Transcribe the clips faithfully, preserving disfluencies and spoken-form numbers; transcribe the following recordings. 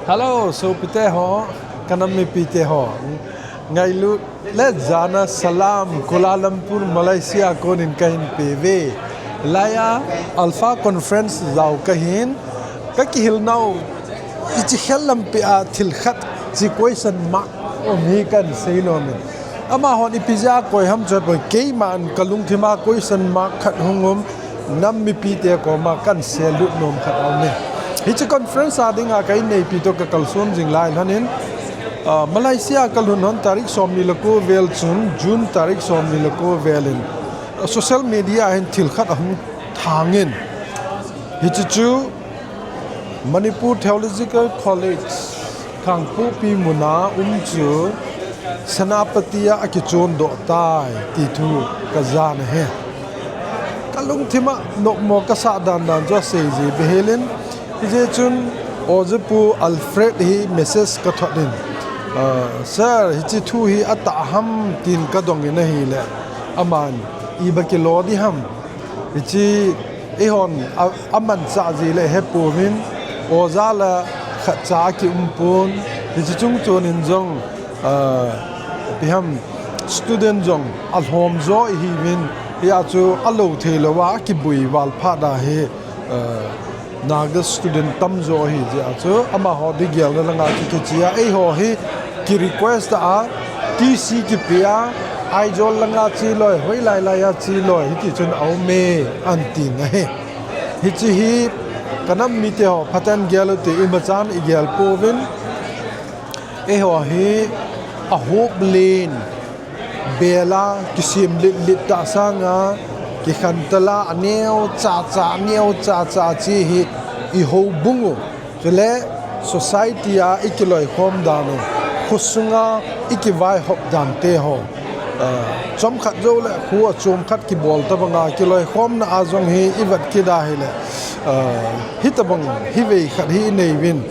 Hello, sopite ho, kanam mipite ho. Ngailut le jana salam, Kuala Lumpur, Malaysia konin kahin peuve. Laiya Alpha Conference jao kahin, kakihil nau, hiche khel lampi a thil khat, hiche question mark um hi kahin seinom in. Amahon ipi jeh a koi ham chu, keiman kalungthim a question mark khat hung um, nam mipite koma kahin selut nom khat aume. Hiche conference a dinga kahin neipi toh kakalson jing lai lhonin, ah, Malaysia kalhun lhon tarik somni le ko vel chun, June tarik somni le ko vel in, ah, social media a hin thil khat ahung thangin. Hiche chu Manipur Theological College, Kangpokpi muna um chu Senapati a akichondoh tai ti thu kajan ahi. Kalungthim a nopmo kasah dan dan chu asei ji behelin, hijeh chun Oja Pu Alfred hi message kathot in, ah, Sir, hiche thu hi atah ham tin kadongin ahile, aman iba kilo ding ham. Hiche eihon a, amanchah ji le hepouvin, oja la khatcha akium pon, hiche chung chonin jong, ah, ipi ham, student jong alhom jo ihiuvin, hia chu alou thei louva akibui val phat a hi, ah, Naga student tamjo ahi jeh a chu, amaho digelna langa chu kiche a, eiho hi ki request a, T C kipe a, Aizawl langa che loi, hoilai lai a che loi, hiti chun aume, ahin tin ahi. Hiche hi kanam mite ho, phaten gel ute, imachan igel pouvin, eiho hi ahop len, bel a kisem lit lit tah sanga, kikhantel a, aneo chacha, aneo chacha che hi ihoubung u. Chule society a ikiloikhom dan u, khosunga ikivaihop dan te ho, ah, chomkhat jou le kho a chomkhat kibol tobanga kiloikhomna a jong hi ivet kit a hile, ah, hitobang hi vei khat hi ineiuvin,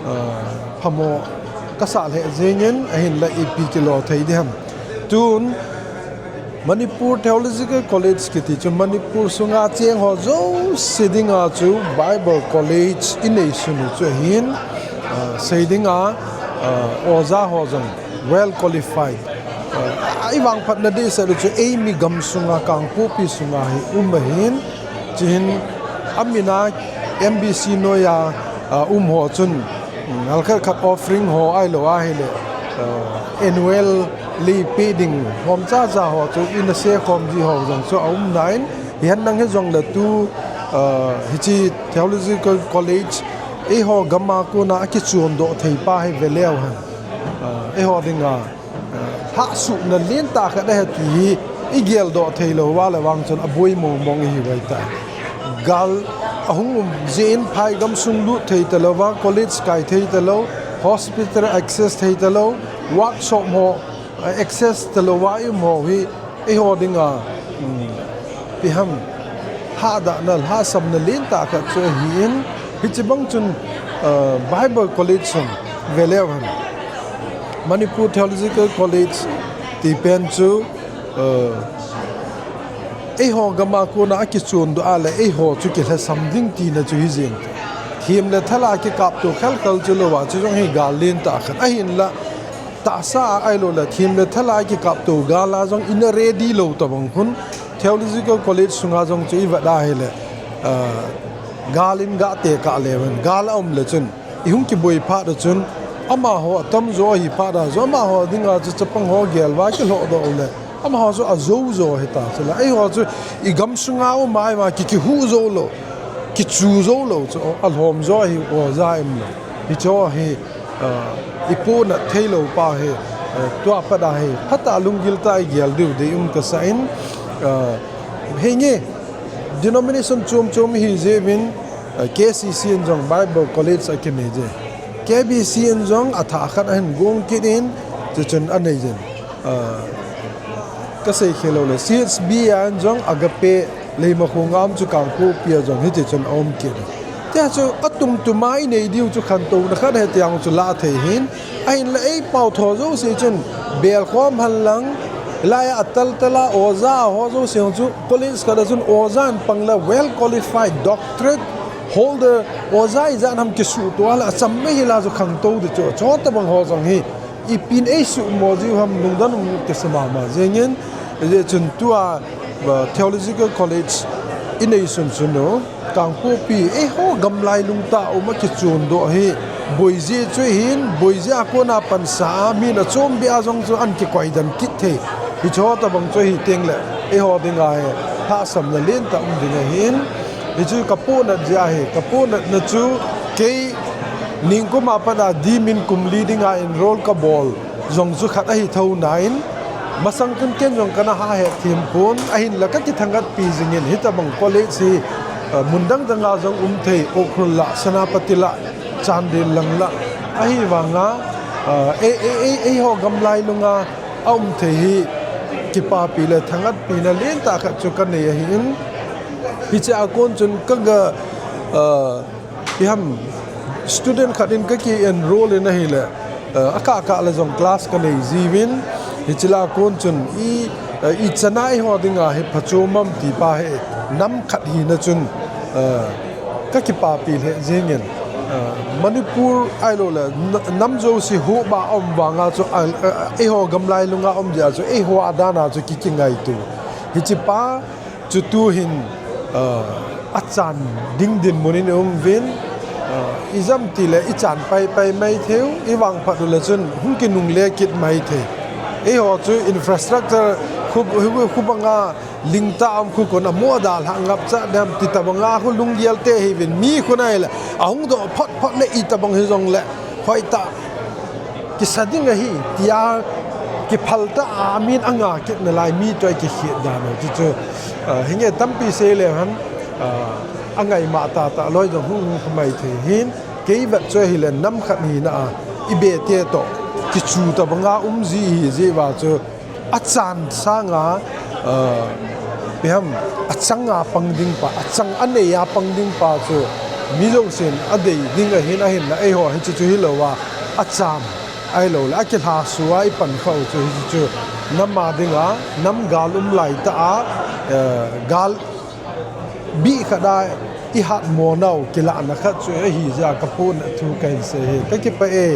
ah, phamo kasah lheh jengin, ahinla ipi kilo thei ding ham. Tun Manipur Theological College kiti chu Manipur sunga cheng ho jouse dinga chu Bible College ineisun u chu ahin, ah, sei dinga, ah, oja ho jong well qualified, ah, ivangphatna dehset u chu eimi gamsunga Kangpokpi sunga hi um ahin, chuhin amin a M B C noiya, ah, um ho chun, um, halkhat khat offering ho ahilou ahile, ah, annually pay ding hom chacha ho chu ina sekhom ji ho jong chu aum nan, hihen lang hijongle tu, ah, hiche Theological College eiho gama kona akichondoh thei pa hi veleu hen, ah, eiho dinga, ah, lhahsuhna lentah khat ahi ti hi igeldoh theilou uva le vang chun aboi mong mong ihiu ahitai. Gal ahung um jeh in phai gamsung lut thei talouva, college kai thei talou, hospital access thei talou, workshop ho, ah, access talouva i um ho hi eiho dinga, um, ipi ham, lhadahna, lhahsamna lentah khat chu ahin, hiche bang chun, ah, Bible College jong veleu hen. Manipur Theological College ti pen chu, ah, eiho gama kona akichondoh a le eiho chu kilhasam ding tina chu hijeng. Them le thal a kikapto khelkhel chu louva, chu jong hi gal lentah khat ahinla, tahsa a ahilou le them le thal a kikapto gal a jong ina ready lou tobang khun, Theological College sunga jong chu ivet a hile, ah, gal in gah tekah leu hen, gal aum le chun ihung kiboi phat a chun, amaho atamjo ahi phat a chu amaho dinga chu chapang ho gel uva kilhohdoh u le, amaho chu ajou jo ahita, chule eiho chu igamsunga um a ima ki, kihuh joulou, kichu joulou chu alhom jo ahi, oja imlou. Hicheho hi, ah, ipohnat theilou pa hi, ah, tua pat a hi phatah a lunggil tah a igel diu deium kasah in, ah, henge, denomination chom chom ihi jeh uvin, ah, K C C in jong Bible College akinei je. K B C in jong athah khat ahin gong kit in, chuchun anei jin. Ah, kasei khel lou le, C H B a in jong Agape Leimakhong a um chu Kangpokpi a jong hiti chun aum kit. Tia chu atum tum a inei diu chu khantouna khat ahi tiang chu lah thei hin, ahinla eipao tho jouse chun belkhom hen lang, hilai a atal tal a oja ho jouse chu college khat a chun oja in pang le well qualified doctorate Holder, oja ijat ham kisuhto a le acham mai hila chu khangtou ding chu, chutabang ho jong hi ipin eisuhmo jiu ham lungdon um kisa mama jengin, hijeh chun tua, uh, Theological College inei sunsun u, Kangpokpi, eiho gamlai lungtah a um a kichondoh hi, boijeh chu ahin, boijeh a kona pansa a, min achom beh a jong chu ahin kikoidan kit thei. Hiche ho tabang chu ahi tengle, eiho dinga hi, lhahsamna lentah um ding ahin, hichu kapohnat jeh ahi, kapohnatna chu kei ningkum a pat a dimin kum li dinga enroll kabol jong chu khat ahi thou nan, masang chun ken jong kana hahhet them pon, ahinla kakithangatpi jingin, hitabang college hi, uh, mun dang danga jong um thei, Ukhrul lah, Senapati lah, Chandel lang lah, ahivanga, uh, ei, ei, ei, eiho gamlai lunga aum thei hi kipapi le thangatpina lentah khat chu kanei ahin, hiche a kon chun kaga, uh, iham student khat in kaki enroll in ahile, uh, akah kah le jong class kanei jiuvin, hiche lah a kon chun i, uh, ichan a eiho dinga hi phachom am ti pa hi nam khat hina chun, uh, kakipapi lheh jengin, uh, Manipur ahiloule na-, nam jouse huhba aum vanga chu, uh, uh, eiho gamlai lunga um jeh a chu eiho a dan a chu ki, kingaito. Hiche pa chu tuhin, uh, achan ding dinmun in i um uvin, uh, ijemtile ichan paipai mai theiu, ivangphat ule chun hung kinungle kit mai thei. Eiho chu infrastructure khu, khu, khu banga lingtah a um khu kon amoh dalhah ngapcha dem ti tabanga khu lunggel te hiuvin, mi khu nahile ahung doh phot phot le itabang hijongle hoitah kisa ding ahi tia kiphal tah a min anga kit nalai, mi toh kikhet dan u ti chu, ah, hinge tampi sei le hen, ah, angaimah tahtah loi jong hung hung khamai thei hin, kei vet chu ahile nam khat hina a ibehte toh kichu tabanga um ji ahi jeh uva chu achan sanga, ah, ipi ham, achanga pang ding pa, achang anei a pang ding pa chu mi jousen adei ding ahin, ahinla eiho hiche chu hilouva, acham ahiloule akilhaso a ipan khah u chu hiche chu nam a dinga, nam gal um laitah a, eh, gal bih khat a ihatmo nau kilahna khat chu ahi jeh a kapohnat thu kahin sei hi, kakipah e.